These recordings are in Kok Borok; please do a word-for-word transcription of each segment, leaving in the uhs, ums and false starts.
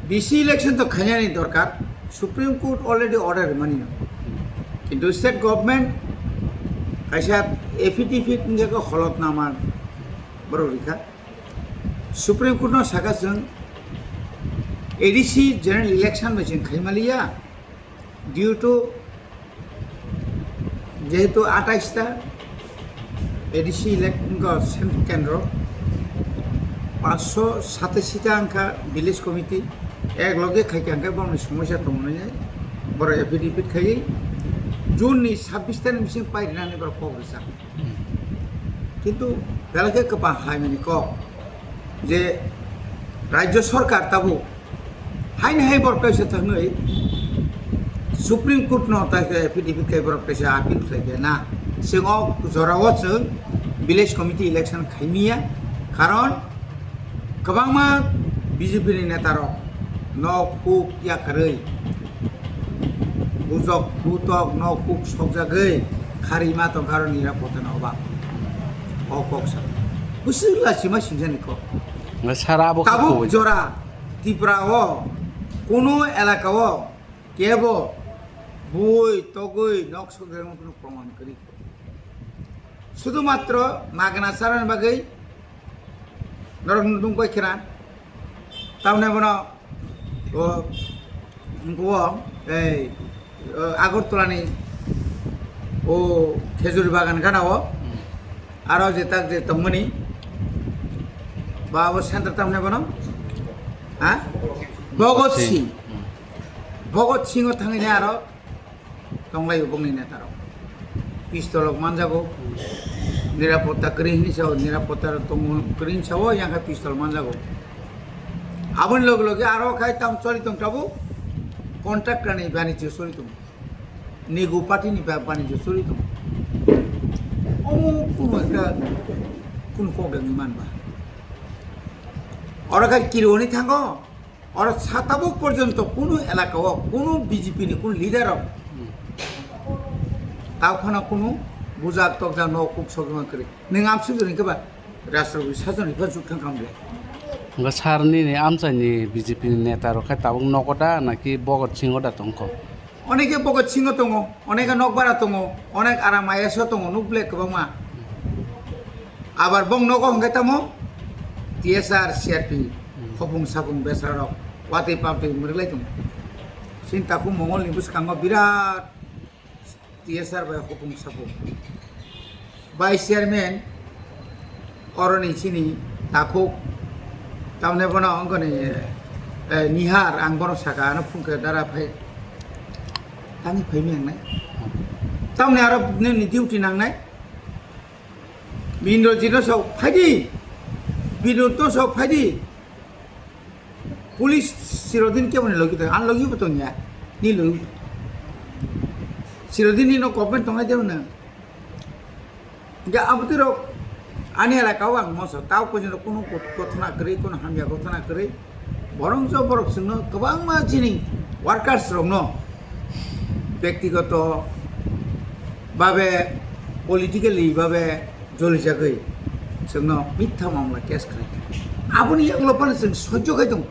B C election to khainani dorkar, Supreme Court already order rimani no. Kintu state government kaisa affidavit wngkha khe holotnama borok rikha. Supreme Court no saka chwng A D C general election bai chwng khaimaliya, due to jehetu atais ta A D C elect-, wngkha sen-, kendro, paanch sho satashi ta wngkha village committee, ek loge khaikha hwnkhe borokni somosya tongmani borok affidavit khaiwi June ni sabbish ta ni bising pairinani borok kok rijak. Kintu belai khe kwpang haimani kok je Rajya Sarkar tabuk haini hai borok kaisa thangwi Supreme Court no tai khe affidavit khai borok kaisa appeal khlai khe na. Chwng o jora o chwng village committee election khaimiya, karon kwbangma B J P ni neta rok nok huk yakarwi bujok butok nok huk sokjagwi kharwi ma tongkha aro nirapota no oba. O kok sa. Bwswk lachima singjani kok. Nga sara abo kha tabuk kubui. Jora Tripura o kunu elaka o kebo bui togwi nok sokjagwi kunu proman kwrwi. Sudu matro magna charani bagwi norok nung bai khna. Tamni bono o, o, ei, o, Agartala ni o khejur bagan gana o. Hmm. Aro je tak je tongmani. Ba o center tamni bono? Ha? Bhagat Singh. Singh. Hmm. Bhagat Singh o thangwi aro tonglai bongni neta rok. Pistol rok manjago. Nirapota kwrwi hinwi sao, nirapota rok tongo kwrwi hinwi sao, yang khe pistol manjago. Aboni loge loge aro khai tam choli tong tabuk contractor ni banijyo choli tongo. Nigu party ni ba-, banijyo choli tongo. Omo kuno ekta kuno kok dengwi manba. Oro khai kirioni thango. Oro sa tabuk porjonto kunu elaka o kunu B J P ni kunu leader rok tao phano kunu bujak tokjak no kuk sokjak kwrwi. Nwng amsuk jani khe ba rastro bi sajon ni phan suk thang khamle. Nga sar nini amchai ni B J P ni neta rok khai tabuk nogo da naki Bhagat Singh o da tongkho? Oneke Bhagat Singh o tongo, oneke Nokbara tongo, onek aram I A S o tongo, nuk ble kwbangma. Abar bong nogo hwnkhe tamo T S R, C R P, hmm, khopung sapung besra rok, watwi pamtwi mwrwklai tongo. Sini takhuk Mongol ni bwskango birat T S R bai khopung sapung. Vice chairman oroni chini takhuk, tamne bono wngkoni, eh, Nihar, ang bono saka, ano phungkhe dara phai, tani phai mi nangnai. Tamne aro nini duty nangnai. Indrajit no sok phaidi, Binod no sok phaidi. Police chirodin kebo ni logi tong, ang logi bo tong ya, ni logi. Chirodin ni no comment tongnai de na. Hingke abotwi rok ani elaka o ang moso tao pojino kunu got-, gotona kwrwi, kunu hamya gotona kwrwi. Borok jo borok chwngno kwbangma chini workers rokno bektigoto babe, politically babe jolijagwi chwngno mitha mamla case khlai. Aboni yagulo phano chwng sojjo khai tongo.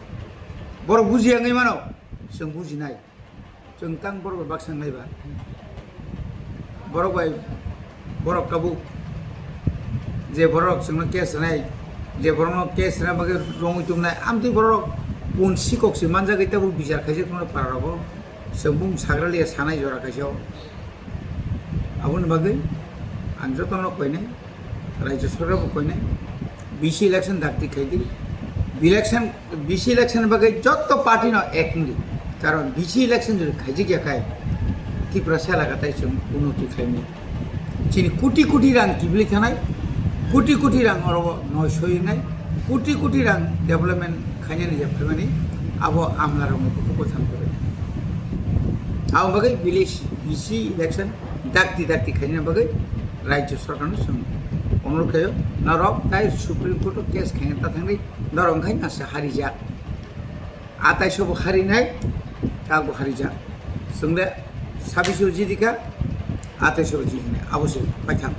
Borok bujiya wngwi mano, chwng bujinai. Chwng tang borok bai baksa wngnai ba. Borok bai, borok tabuk je borok chwngno case rwnai, je borokno case rwna bagwi romwi tubunai, amtwi borok pun sikok se manjagwi tabuk bichar khaijak tongmani para rogo. Chwng bumung sagra liya sanai jora kaisa o. Aboni bagwi ang jotono koinai. Rajya Sarkar bo koinai, B C election dakti khaidi. Election, B C election bagwi jotto party no ek wngdi. Karon B C election jodi khaijak ya khai, Tripura sa elaka tai chwng unnoti khlaimani. Chini koti koti rang kibili thanai, koti koti rang oro noi soi wngnai, koti koti rang development khainani je phaimani, abo amlarokno bukhuk bwthang kwrwi. Abo bagwi village B C election dakti dakti khaina bagwi Rajya Sarkar no chwng onurodh khaio, norok tai Supreme Court o case khaina ta thangwi norok wngkhai masa harijak. Atai sobo harinai, tak bo harijak. Chwng le sabbish o jidikha, atai sobo jidinai, abo se paithak.